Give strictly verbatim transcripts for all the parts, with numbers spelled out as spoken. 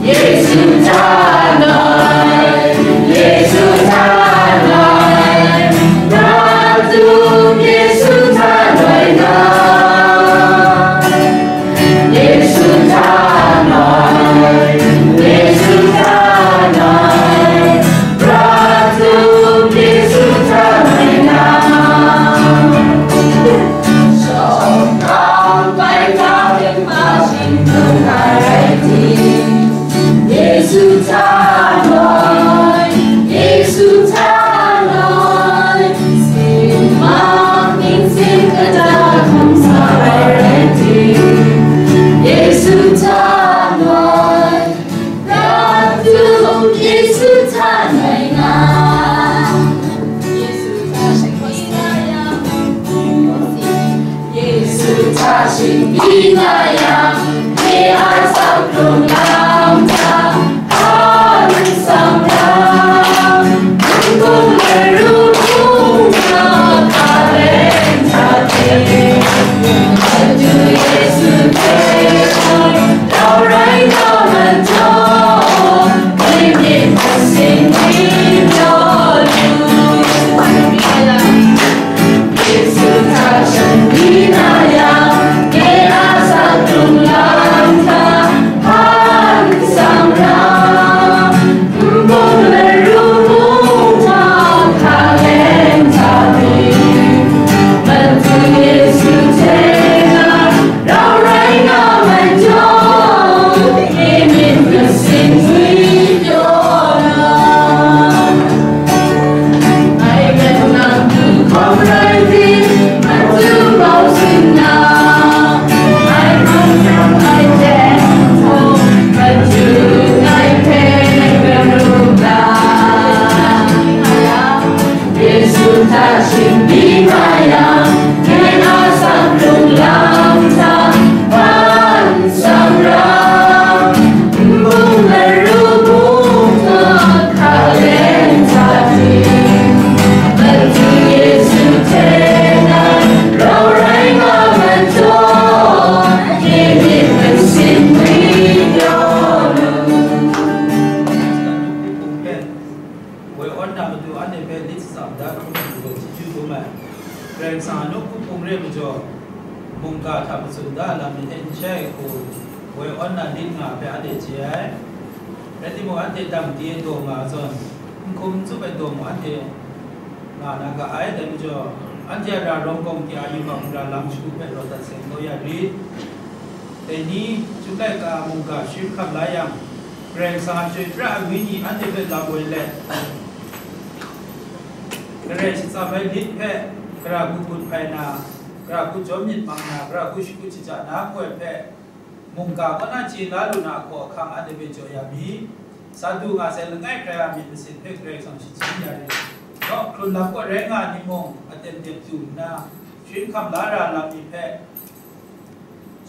Yesu hta noi, Yesu hta noi, Ratu Yesu hta noi na. Yesu hta noi, Yesu hta noi, Ratu Yesu hta noi na. Shawng hkang bai hta hkring hpa shing hkrum na rai tim. Yesu hta noi, Yesu hta noi, sinmak ningsin kata hkrum sa ai rai tim, Yesu hta noi, Ratu Yesu hta noi na. Yesu hta shingkang na yang, Yesu hta shingkang na yang, nye a asak hkrung lam hta, hpa nsang lam, mungkun laru mung hta, hpa leng hta ting, Madu Yesu hte rau rai nga majaw, myit masin ni pyaw lu. Yesu hta shanglai na yang, nye a asak hkrung lam hta, hpa nsang lam, nbung laru mung hta, hpa leng hta ting, Madu Yesu hte na rau rai nga majaw, myit masin ni pyaw lu. Ai rai nang du hkawm rai tim, Madu mau sin na. Ai hkawm hkawm ai jen hkawm, Madu ngai hpe ngai rai ru ga. Yesu hta shingkang na yang, nye a asak hkrung lam hta, hpa nsang lam, nbung laru mung hta, hpa leng hta ting, Madu Yesu hte na rau rai nga majaw, myit masin ni pyaw lu. Woi awn na matu anhte hpe lit shatsam da hkrum ai majaw chyeju dum ai. Karai Kasang a nawku hpung re ai majaw, mungga hta matsun da ai lam ni hte n shai ai hku, woi awn na lit nga ai hpe anhte chye ai. Rai timung, anhte dang di ai daw nga ai zawn, n hkum n tsup ai daw mung anhte nga na ga ai. Dai majaw, anhte a ra rawng gawng hte a yubak mara lam shagu hpe rawt dat sai n kau ya rit. Dai ni, Chyum laika mungga sharin hkam la yang, Karai Kasang a Chyoi pra ai Wenyi anhte hpe lam woi let, Karai shatsam ai lit hpe, gara hku gun hpai na, gara hku jawm myit mang na, gara hku shakut shaja na hku ai hpe, mungga kaw na chye la lu na ahkaw ahkang anhte hpe jaw ya mi. Sa du nga sai langai hkrai a myit masin hpe Karai Kasang shachyen ya rit. Nawk hkrun lam kaw rai nga ai ni mung, aten dep du nna, sharin hkam la ra lam ni hpe,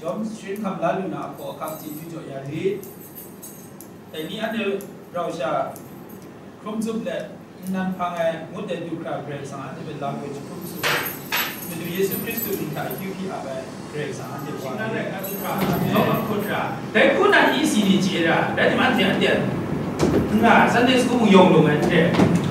jawm sharin hkam la lu na ahkaw ahkang chyeju jaw ya rit. Dai ni anhte rau sha hkrum tsup let, nnan hpang ai ngut ai du hkra Karai Kasang anhte hpe lam woi jahkrum tsup ai. Madu Yesu Hkristu mying hta akyu hpyi ap ai Karai Kasang anhte wa ai. Dai hku nan isi ni chye ra, rai timung, anhte aten n nga, Sunday school mung yawng lung ai hte.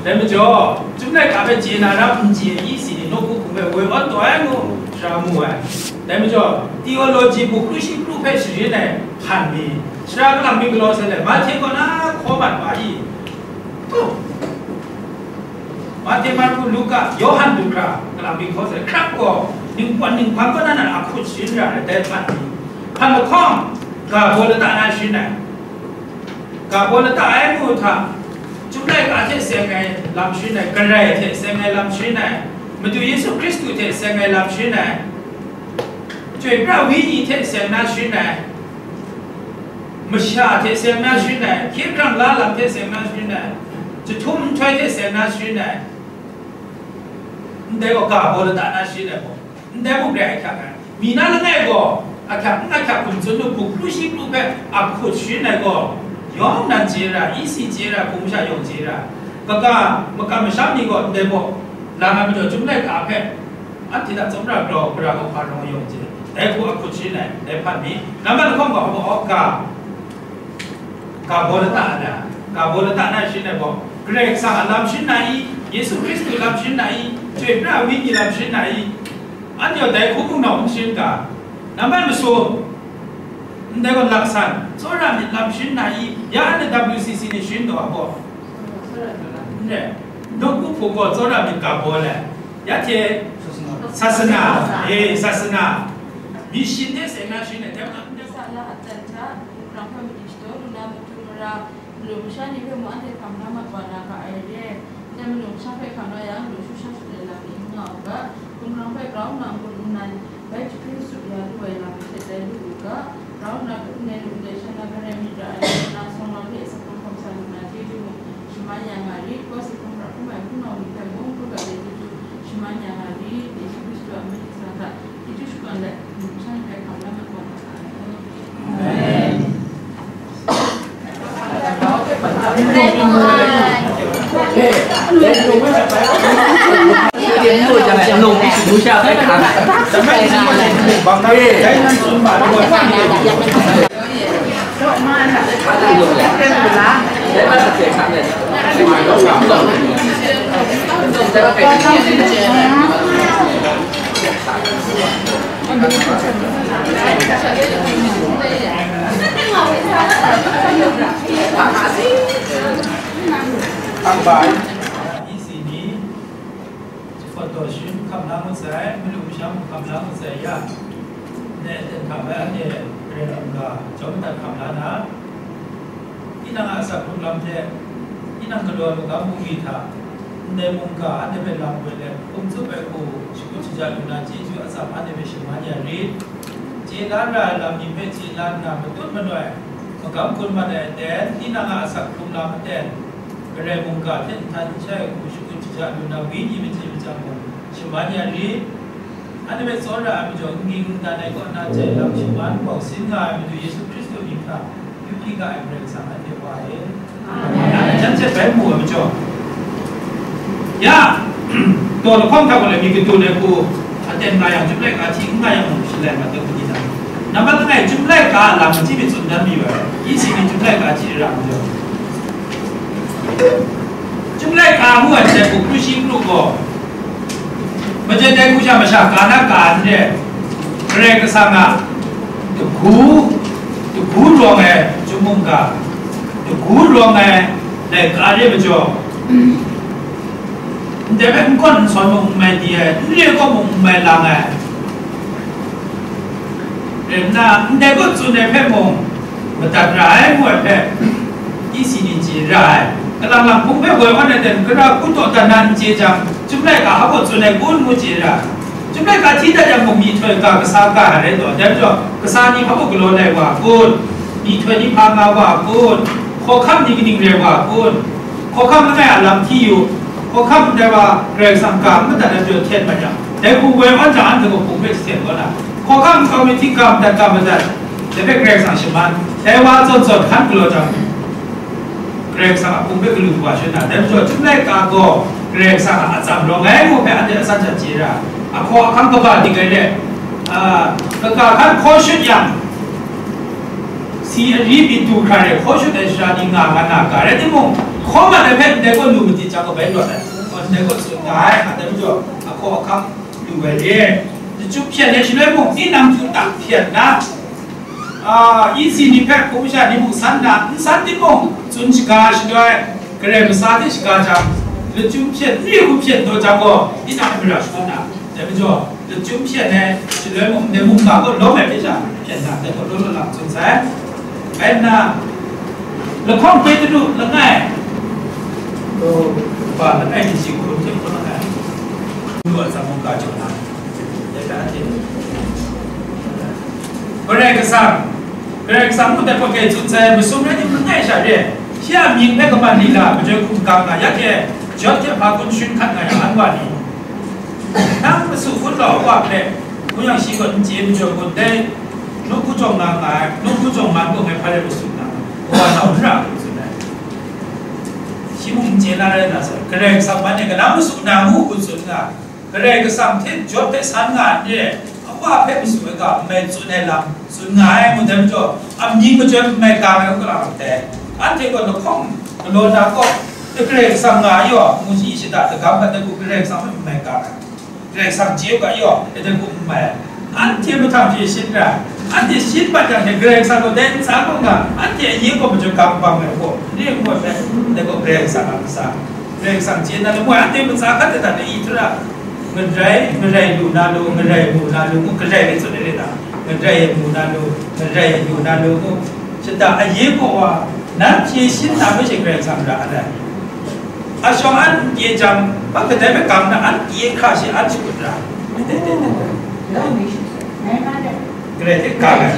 Dai majaw, Chyum laika hpe chye na rap n chye ai isi ni nawku hpung hpe woi awn taw ai ngu, sara mu ai. Dai majaw, theology bu kru shi kru hpe sharin ai hpan mi, sara kalang mi galaw sai let, Mahte kaw na hkaw mat wa i? Mahte, Marku, Luka, Yawhan du hkra, kalang mi hkaw sai, hkrap gaw, ningpawt ninghpang kaw na nan a hkut sharin ra ai, dai hpan mi. Hpan lahkawng, ga baw lata na sharin ai. Ga baw lata ai ngu hta, Chyum laika hte seng ai lam sharin ai, Karai hte seng ai lam sharin ai, Madu Yesu Hkristu hte seng ai lam sharin ai, Chyoi pra Wenyi hte seng na sharin ai, masha hte seng na sharin ai, hkye hkrang la lam hte seng na sharin ai, jahtum nhtoi hte seng na sharin ai, ndai gaw ga baw lata na sharin ai gaw, ndai mung re ai hkyak ai. Mi na langai gaw, ahkyak n ahkyak hkum tsun nu, bu kru shi kru hpe a hkut sharin ai gaw, yawng nan chye ra, isi chye ra, hpung masha yawng chye ra, kaga makam masham ni gaw ndai baw lang ai majaw, Chyum laika hpe anhte hta tsawmra grau, gara kau hpa rawng yawng chye, dai hku a hkut sharin ai, dai hpan mi, nambat lahkawng gaw, a baw ga, Ga baw lata na, ga baw lata na shin ai gaw, Karai Kasang a lam shin na i, Yesu Hkristu lam shin na i, Chyoi pra Wenyi lam shin na i, anhte gaw dai hku mung naw n shin ga? Nambat masum, ndai gaw laksan, tsawra myit lam shin na i, ya anhte W C C ni shin taw a gaw? N re, nawku hpung gaw tsawra myit ga baw le, ya hte sasana, e, sasana, myit shin hte seng na shin ai, dai gaw ndai gaw. Sa la a dan hta, Hkunggrang hpe madi shadaw lu na matu mara, malu masha ni hpe mung anhte hkam la mat wa na ga ai re. Ndai malu masha hpe hkam la yang, lu shu sha shu ai lam ni n nga u ga, Hkunggrang hpe grau nna n-gun nnan, bai jahpring tsup ya lu ai lam hte dai lu u ga, grau nna, n-gun ai lu ndai sha na, hkare myit ra ai lam na, sawng lau hte sa hkawm sa lu na chyeju mung shaman ya nga rit, Kawsi hkawm hkra hkrum ai hpunau ni hpe mung, hkrup ai chyeju shaman ya nga rit, Yesu Hkristu a myit sa hta, Isi ni, Jahpawt daw shin hkam la ngut sai, malu masha mung hkam la ngut sai ya, ndai aten hta bai anhte Karai mungga jawm madat hkam la na, tinang a asak hkrung lam hte, tinang galaw ai magam bungli hta, ndai mungga anhte hpe lam woi let, hkum tsup ai hku shakut shaja lu na chyeju atsam anhte hpe shaman ya rit. Chye la ra ai lam ni hpe chye la nna matut manoi, magam hkun mat ai aten, tinang a asak hkrung lam aten, Karai mungga hte nhtan n shai ai hku shakut shaja lu na, wenyi machyi machyang mung shaman ya rit. Anhte hpe tsawra ai majaw, n ging n dan ai kaw na jai lam shaman bau sin nga ai Madu Yesu Hkristu mying hta, yu hpyi ga ai Karai Kasang anhte Wa e. Amen. Jan hte bai mu ai majaw, ya, taw lahkawng hta gaw le, myit kadun ai hku, aten nga yang, Chyum laika hti n nga yang mung, shalai mat ai hku ni na? Nambat langai, Chyum laika a lam machyi myit tsun dan mi ai, isi ni Chyum laika hti ra majaw, Chyum laika ngu ai ndai hku kru shi kru gaw, majen dai hku sha masha ka na ka n re, Karai Kasang a dahku, dahku rawng ai chyum mungga, dahku rawng ai laika re majaw, ndai hpe n gawn n sawn mung n mai di ai, n re gaw mung n mai lang ai, rai nna, ndai gaw tsun ai hpe mung, madat ra ai ngu ai hpe, isi ni chye ra ai. Kalang lang hpung hpe woi wan ai ten, gara hku taw dan na n chye jang, Chyum laika hpa gaw tsun ai kun ngu chye ra ai. Chyum laika hti dat yang mung, myihtoi ga, kasa ga ai rai taw, dai majaw, kasa ni hpa gaw galaw lai wa kun, myihtoi ni hpa nga wa kun, hkawhkam ni kaning rai wa kun, hkawhkam langai a lam hti yu, hkawhkam ndai wa Karai Kasang ga n madat ai majaw hten mat yang, dai hku woi wan jang, anhte gaw hpung hpe jahten kau na, hkawhkam nkau mi htingga madat ga madat, dai hpe Karai Kasang shaman, dai wa zawn zawn hkan galaw jang, Karai Kasang a hpung hpe galu wa shut na, dai majaw Chyum laika gaw Karai Kasang a atsam rawng ai ngu hpe anhte asan sha chye ra, ahkaw ahkang kaba dik ai re, a, kaga hkan hkaw shut yang, si ari byin du hkra re hkaw shut ai sara ni nga nga na ga rai timung, hkaw mat ai hpe ndai gaw lu matit jang gaw bai rawt ai, ndai gaw tsun nga ai, a, dai majaw ahkaw ahkang lu ai re. Lachyum hpyen ai shaloi mung, tinang htu tak hpyen na, a, isi ni hpe hpung masha ni mung san na, n san timung, tsun shaga shaloi, Karai masa hte shaga jang, lachyum hpyen n re hku hpyen taw jang gaw, tinang hpe mara shagun na, dai majaw, lachyum hpyen ai shaloi mung, ndai mungga gaw lawm ai hte sha hpyen na, dai gaw law law lang tsun sai. Rai nna, lahkawng Petru langai, ba langai ni shi hkun hte hkun langai, lu a tsam mungga jaw na, dai hpe anhte Karai Kasang, Karai Kasang mung dai hpawt e tsun sai, masum rai timung langai sha re, shi a mying hpe kaman lila majoi hkum gang nga, ya hte Jawt hte hpa kun sharin hkat nga yang, anwa ni, nang masu kun law, wa hpe, ngu yang, shi gaw n chye majaw kun dai, nawku jawng nga nga ai, nawku jawng man gaw ngai hpa rai masu nna, kawa nau n ra, ngu tsun ai. Shi mung n chye na rai na sa, Karai Kasang man e kanang masu na ngu, ngu tsun nga, Karai Kasang hte Jawt hpe san nga n re, a Wa hpe masu ai ga n mai tsun ai lam tsun nga ai, ngu dai majaw, amying majoi n mai gang ai, ngu ga la ai. Anhte gaw lahkawng galaw na kaw, Karai Kasang nga ai yaw, ngu shi shada dagam hta dai hku Karai Kasang hpe n mai ga ai. Karai Kasang chye u ga yaw, dai hku n mai. Anhte mahtang hte shin ra, anhte shin mat yang hte Karai Kasang gaw dai ntsa kaw nga, anhte aye kaw majaw ga bang ai hku, n re n gaw hpe, dai gaw Karai Kasang a ntsa. Karai Kasang chye na lamu ai, anhte matsa hkat dat ai i hta ra, ngarai, ngarai lu na lu, ngarai mu na lu, ngu, ngarai rai tsun ai rai ta? Ngarai mu na lu, ngarai lu na lu, ngu, shada aye kaw wa, nan hpye shin na hpe she Karai Kasang ra ai. Ashawng an n kye jang, hpa kadai hpe gang na, an kye hkra shi an shakut ra. Karai hte gang ai.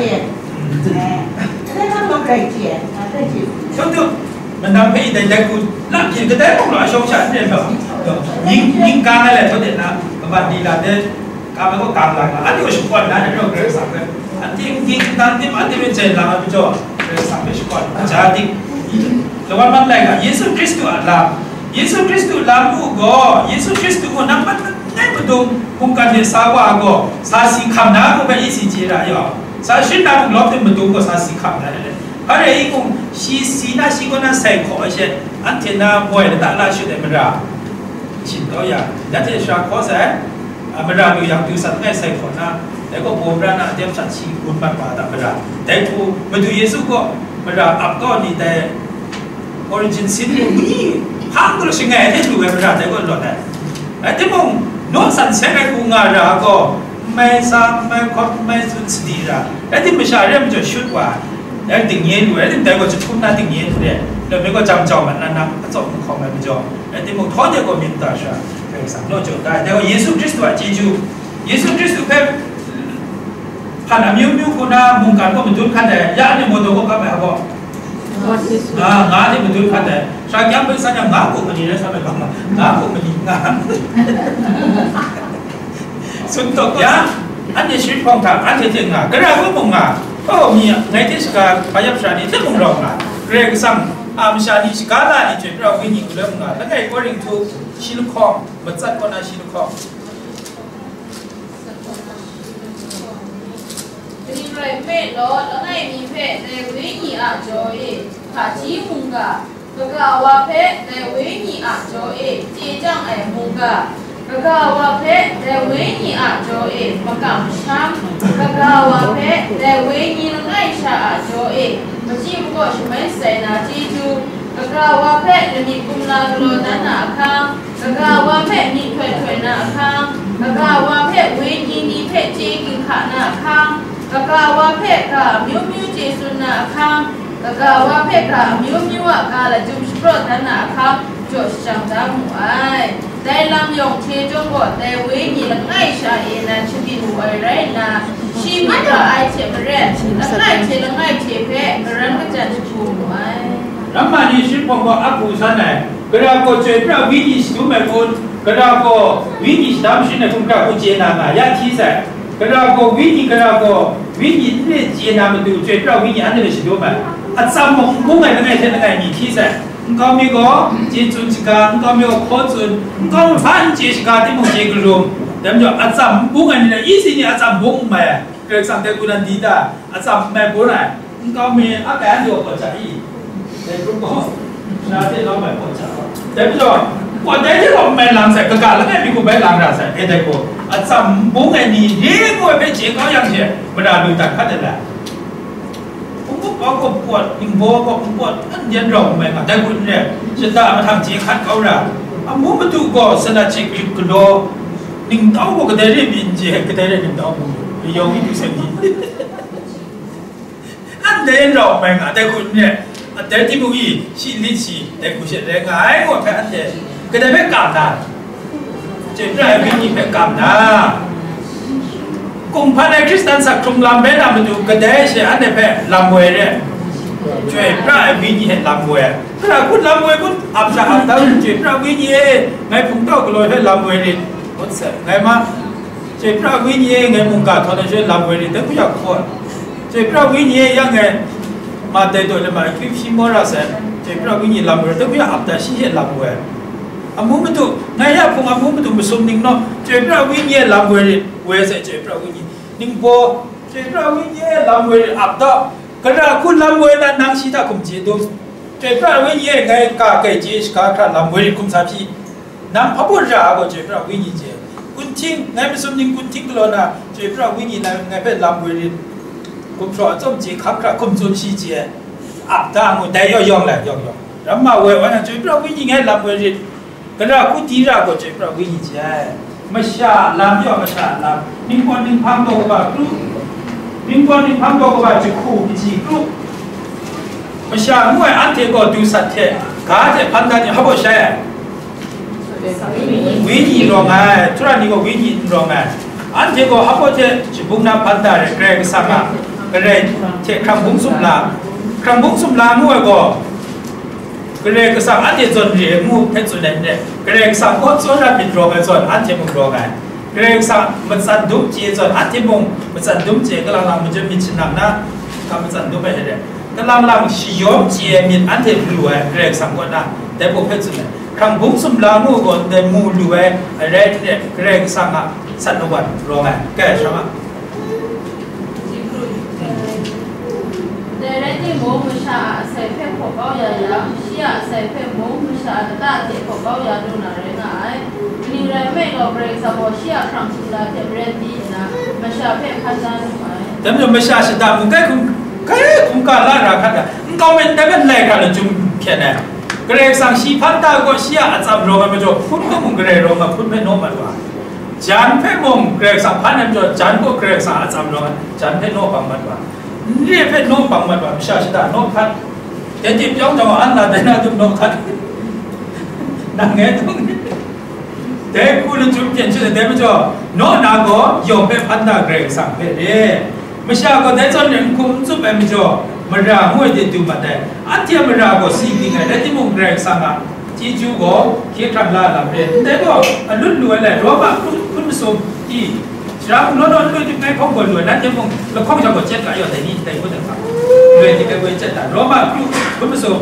Shawng tu, manam hpe dai dai hku, la hpyi kadai mung law, ashawng sha n ren law. Ning, ning gang ai lai, htaw de na, kaban di la de, gang ai gaw gang lang la, anhte gaw shakawn na, anhte gaw Karai Kasang hpe. Anhte n ging n dan tim, anhte hpe jen lang ai majaw, Karai Kasang hpe shakawn, ja ting. Lawan mat lai ga, Yesu Hkristu a lam. Yesu Hkristu lam u gaw, Yesu Hkristu gaw nang mat langai padum mungkan de sa wa gaw, sa si hkam na gaw bai isi chye ra yaw. Sa shun na mung lawp de madung gaw sa si hkam na de. Hpa rai i mung, shi si na shi kaw na sai hkaw ai she, anhte na moi lata la shut ai mara, shim kau ya, nanhte shara hkaw sai, a, mara lu yang du sat ngai sai hkaw na, dai gaw baw pra na atem sha shi gun mat wa da mara. Dai hku, Madu Yesu gaw mara ap kau ni dai, origin sin ni, hpang gaw shangai hte lu ai mara dai gaw lawt ai. Rai timung, naw san seng ai hku nga ra gaw, n mai sa, n mai hkawt, n mai tsun sadi ra, rai tim masha re ai majaw shut wa, rai dingnye lu ai, rai tim dai gaw jahtum na dingnye lu re, loi mi gaw jam jau mat na, nang atsawm n hkawm ai majaw, rai timung, htaw de gaw myit mada shara, Karai Kasang naw jaw da ai. Dai gaw Yesu Hkristu a chyeju, Yesu Hkristu hpe hpan amyu myu hku na mungkan gaw madun hkan ai, ya anhte mawdaw gaw kap ai hpa gaw, nga, nga hte madun hkan ai. Sara kyang hpe san yang, nga hku mani rai sa ai hpa gaw, nga hku mani nga. Sun taw ya, anhte sharin hpawng hta, anhte hte nga, gara hku mung nga, oh, mi ngai hte shaga hpa yap sara ni hte mung rau nga, Karai Kasang a masha ni shaga la ni chyoi pra ai wenyi hku lam nga, langai Korinhtu shi lahkawng, matsat kaw na shi lahkawng. Kaning rai nme law, langai mi hpe dai wenyi a jaw e, hpaji mungga, kaga wa hpe dai wenyi a jaw e, chye chyang ai mungga, kaga wa hpe dai wenyi a jaw e, makam masham, kaga wa hpe dai wenyi langai sha a jaw e, machyi makaw shamai shatsai na chyeju, kaga wa hpe lamik kumla galaw dan na ahkang, kaga wa hpe myihtoi htoi na ahkang, kaga wa hpe wenyi ni hpe chye ginhka na ahkang, kaga wa hpe ga amyu myu chye tsun na ahkang, kaga wa hpe ga amyu myu a ga lachyum shapraw dan na ahkang, jaw shajang da mu ai. Dai lam yawng hte chyawm gaw, dai wenyi langai sha e nan shabyin wu ai rai nna, shi myit ra ai hte maren, langai hte langai hte hpe garan kachyan shagu mu ai. Ramma ni shi hpawng gaw a hku san ai, gara gaw chyoi pra wenyi shadum ai kun, gara gaw wenyi shadam sharin ai kun, gara hku chye na nga ya hti sai. Gara gaw wenyi, gara gaw wenyi n re chye na matu, chyoi pra wenyi anhte hpe shadum ai. Atsam mung n bung ai langai hte langai mi hti sai. Nkau mi gaw chye tsun shaga, nkau mi gaw hkaw tsun, nkau mi hpa n chye shaga timung chye karum. Dai majaw, atsam n bung ai ni rai, isi ni atsam bung n mai ai. Karai Kasang dai hku nan di ta, atsam n mai bun ai. Nkau mi a kai anhte gaw pawt ja i? Dai hkrum gaw, shana hte lawm ai pawt ja. Dai majaw, pawt dai hte gaw n mai lang sai, kaga langai mi hku bai lang ra sai, e dai gaw, atsam n bung ai ni, re gaw hpe chye kau yang hte, mara lu dat hkat ai lai. Hpung hpuk gaw pawt, ningbaw gaw pawt, n yen rau n mai nga, dai hku n rai, shada mahtang chye hkat kau ra, amu madu gaw, sanat hte grip galaw, ningtau gaw kadai re mi n chye, kadai re ningtau mu, layawng mi du sai mi. Anhte n rau mai nga, dai hku n rai, dai timung i, shi lit shi, dai hku she rai nga ai gaw hpe anhte, kadai hpe kam na, chyoi pra ai wenyi hpe kam na, kumhpan ai Hkristan sak hkrung lam rai na matu, kadai she anhte hpe lam woi re, chyoi pra ai wenyi hte lam woi ai. Gara hku lam woi kun, ap sha ap da, chyoi pra wenyi e, ngai hpung tau galaw hpe lam woi rit, ngut sai, ngai ma. Chyoi pra wenyi e, ngai mungga htawn ai shaloi lam woi rit, dai hku ya hkaw ai. Chyoi pra wenyi e, yang e, ma dai daw lama akyu hpyi maw ra sai, chyoi pra wenyi lam woi rit, dai hku ya ap da, shi hte lam woi ai. Amu madu, ngai ya hpung amu madu masum ning naw, chyoi pra wenyi e lam woi rit, woi sai chyoi pra wenyi. Ningbaw, chyoi pra wenyi e lam woi rit, ap da, gara hku lam woi na nang shi hta hkum chye dum? Chyoi pra ai wenyi e, ngai ka kai chye shaga hkra lam woi rit hkum sa hpyi. Nang hpa baw ra ai gaw chyoi pra ai wenyi chye. Kunhting, ngai masum ning kunhting galaw na, chyoi pra ai wenyi nang ngai hpe lam woi rit. Gumhpraw atsawm chye, hkam hkra hkum tsun shi chye. Ap da ngu, dai yaw yawng lai, yawng yawng. Ram ma woi wa na, chyoi pra ai wenyi ngai lam woi rit. Gara hku di ra gaw chyoi pra ai wenyi chye ai. Masha a lam yaw, masha a lam. Ningpawt ninghpang gaw kaba kru. Ningpawt ninghpang gaw kaba jahku kaji kru. Masha ngu ai anhte gaw du sat hte, ga hte hpan da ni hpa baw shai ai. Wenyi rawng ai, Hkristu ni gaw wenyi n rawng ai. Anhte gaw hpa baw hte shabung na hpan da ai, Karai Kasang a, Karai hte hkrang bung sumla. Hkrang bung sumla ngu ai gaw, Karai Kasang anhte zawn re ai ngu hpe tsun ai n rai. Karai Kasang kaw tsawra myit rawng ai zawn, anhte mung rawng ai. Karai Kasang matsan dum chye ai zawn, anhte mung matsan dum chye, kalang lang majan myit shanang na, ka matsan dum ai hte rai. Kalang lang shayawm chye ai myit anhte lu ai, Karai Kasang kaw na, dai hpe hpe tsun ai. Hkrang bung sumla ngu gaw, ndai mu lu ai, arai hte Karai Kasang a san lawan rawng ai, kai sha ma. Dai rai timung, masha a asai hpe hpaw kau ya yang, shi a asai hpe mung masha a lata hte hpaw kau ya lu na rai nga ai. Kaning rai nme law, Karai Kasang gaw shi a hkrang sumla hte maren di nna, masha hpe hkan da nu ai. Dai majaw, masha shada mung kai hkum, kai hkum ka la ra hkat ga, nkau mi ndai hpe nlai hkra lachyum hkyen ai. Karai Kasang shi hpan da gaw, shi a atsam rawng ai majaw, hpun kaw mung Karai rawng ai, hpun hpe naw mat wa. Jan hpe mung Karai Kasang hpan ai majaw, jan gaw Karai Kasang a atsam rawng ai, jan hpe naw bang mat wa. N re hpe naw bang mat wa, masha shada naw hkat. Dai hte pyawng jang wa, an na dai na dum naw hkat. Nang ngai dung. Dai hku lachyum hkyen sha dai majaw, naw na gaw yawng hpe hpan da Karai Kasang hpe re. Masha gaw dai zawn rai n hkum n tsup ai majaw, mara ngu ai de du mat ai. Anhte a mara gaw si ging ai, rai timung, Karai Kasang a chyeju gaw hkye hkrang la lam re. Ndai gaw, alut lu ai lai, Roma hkun, hkun masum, i, sara hku naw naw n lu ai tim, ngai hkawng gaw lu ai, nanhte mung lahkawng sha gaw chyet ga yaw dai ni, ndai ngut ai hka. Lu ai tim, ngai gaw chyet ga, Roma hkun, hkun masum,